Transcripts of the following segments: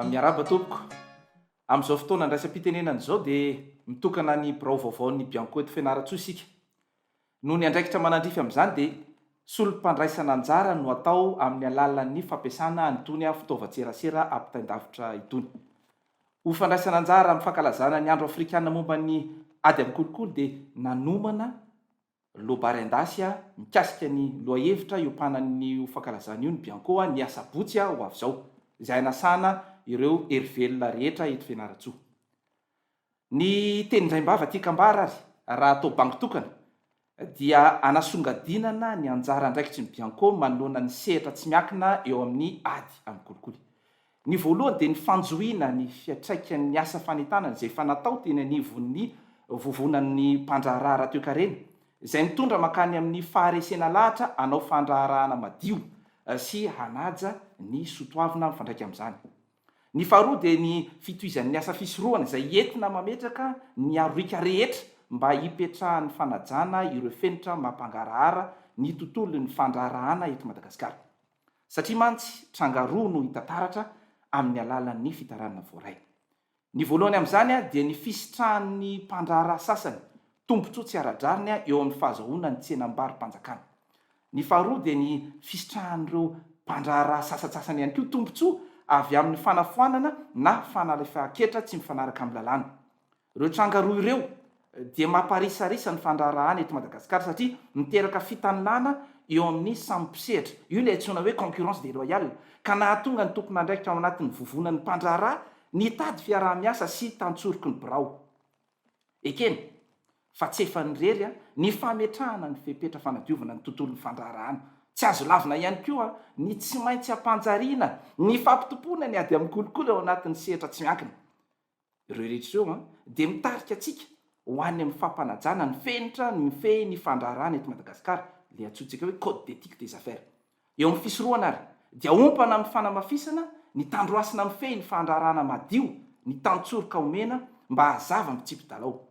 Miarahaba tompoko. Amin'izao fotoana andraisam-pitenenana izao dia mitokana ny birao vaovaon'ny Bianco eto Fianarantsoa isika. Noho ny andraikitra manandrify amin'izany dia solom-pandraisana anjara no atao amin'ny alalan'ny fampiasana an'itony fitaovan-tserasera ampitain-davitra itony. Ho fandraisana anjara amin'ny fankalazana ny Andro Afrikana momba ny ady amin'ny kolikoly dia nanomana loabary an-dasy mikasika ny lohahevitra iompanan'io fankalazana io ny Bianco ny asabotsy ho avy izao, izay hanasana ireo herivelona rehetra eto Fianarantsoa. Ny tenin-draimbava tian-kambara ary, raha atao bango tokana, dia anasongadinana ny anjara andraikitry ny Bianco manoloana ny sehatra tsy miankina eo amin'ny ady amin'ny kolikoly. Ny voalohany dia ny fanjohiana ny fiantraikan'ny asa fanentanana izay efa natao teny anivon'ny vovonan'ny mpandraharaha ara-toekarena, izay mitondra mankany amin'ny faharesena lahatra hanao fandraharahana madio sy hanaja ny sotoavina mifandraika amin'izany. Ny faharoa dia ny fitohizan'ny asa fisorohana izay entina mametraka ny aroriaka rehetra mba hipetrahan'ny fanajana ireo fenitra mampangarahara ny tontolon'ny fandraharahana eto Madagasikara. Satria mantsy tranga roa no hita taratra amin'ny alalan'ny fitaranana voaray. Ny voalohany amin'izany dia ny fisitrahan'ny mpandraharaha sasany tombontsoa tsy ara-drariny eo amin'ny fahazahoana ny tsenam-baro-panjakana. Ny faharoa dia ny fisitrahan'ireo mpandraharaha sasantsasany ihany koa tombontsoa avy amin'ny fanafoanana na fanalefahan-ketra tsy mifanaraka amin'ny lalàna. Ireo tranga roa ireo dia mamparisarisa ny fandraharahana eto Madagasikara satria miteraka fitanilana eo amin'ny samy mpisehatra, io ilay antsoina hoe concurrence déloyale, ka nahatonga ny tompon'andraikitra ao anatin'ny vovonan'ny mpandraharaha nitady fiaraha-miasa sy tantsoroky ny birao. Ekena fa tsy efan'ny irery ny fametrahana ny fepetra fanadiovana ny tontolon'ny fandraharahana. Tsy azo lavina ihany koa ny tsy maintsy hampanjariana ny fampitompoana ny ady amin'ny kolikoly ao anatin'ny sehatra tsy miankina. Ireo rehetra ireo dia mitarika antsika ho any amin'ny fampanajana ny fenitra mifehy ny fandraharahana eto Madagasikara, ilay antsointsika hoe code d'éthique des affaires. Eo amin'ny fisorohana ary dia ompana amin'ny fanamafisana ny tandrohasina mifehy ny fandraharahana madio ny tantsoroka omena mba hahazava ny fitsipi-dalao.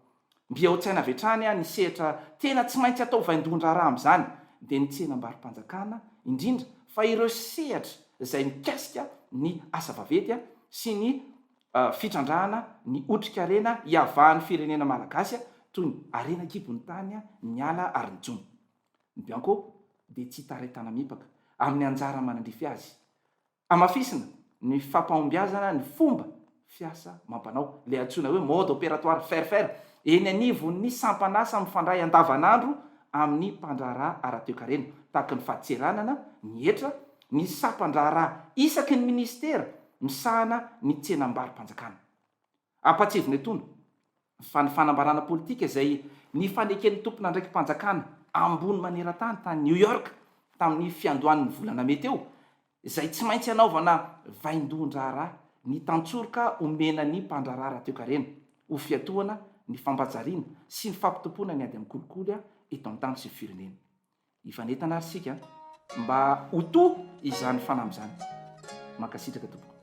Mby ao an-tsaina avy hatrany ny sehatra tena tsy maintsy atao vaindohan-draharaha amin'izany dia ny tsenam-barom-panjakana indrindra fa ireo sehatra izay mikasika ny asa vaventy sy ny fitrandrahana ny otrikarena iavahan'ny firenena malagasy toy ny harena an-kibon'ny tany, ny ala ary ny jono. Ny Bianco dia tsy hitarain-tana-mipaka amin'ny anjara manandrify azy. Hamafisina ny fampahombiazana ny fomba fiasa mampanao, ilay antsoina hoe mode opératoire faire faire, eny anivon'ny sampan'asa mifandray andavanandro amin'ny mpandraharaha ara-toekarena, tahaka ny fadintseranana, ny hetra, ny sampan-draharaha isaky ny minisitera misahana ny tsenam-baro-panjakana. Ampahatsiahivina etoana fa ny fanambarana politika izay nifaneken'ny tompon'andraiki-panjakana ambony maneran-tany tany New York tamin'ny fiandohan'ny volana mey teo, izay tsy maintsy hanaovana vaindohan-draharaha ny tantsoroka omena ny mpandraharaha ara-toekarena ho fiatohana ny fampajariana sy ny fampitompoana ny ady amin'ny kolikoly eto an-tany sy ny firenena. Hifanentana ary isika mba ho to izany fanamby izany. Mankasitraka tompoko.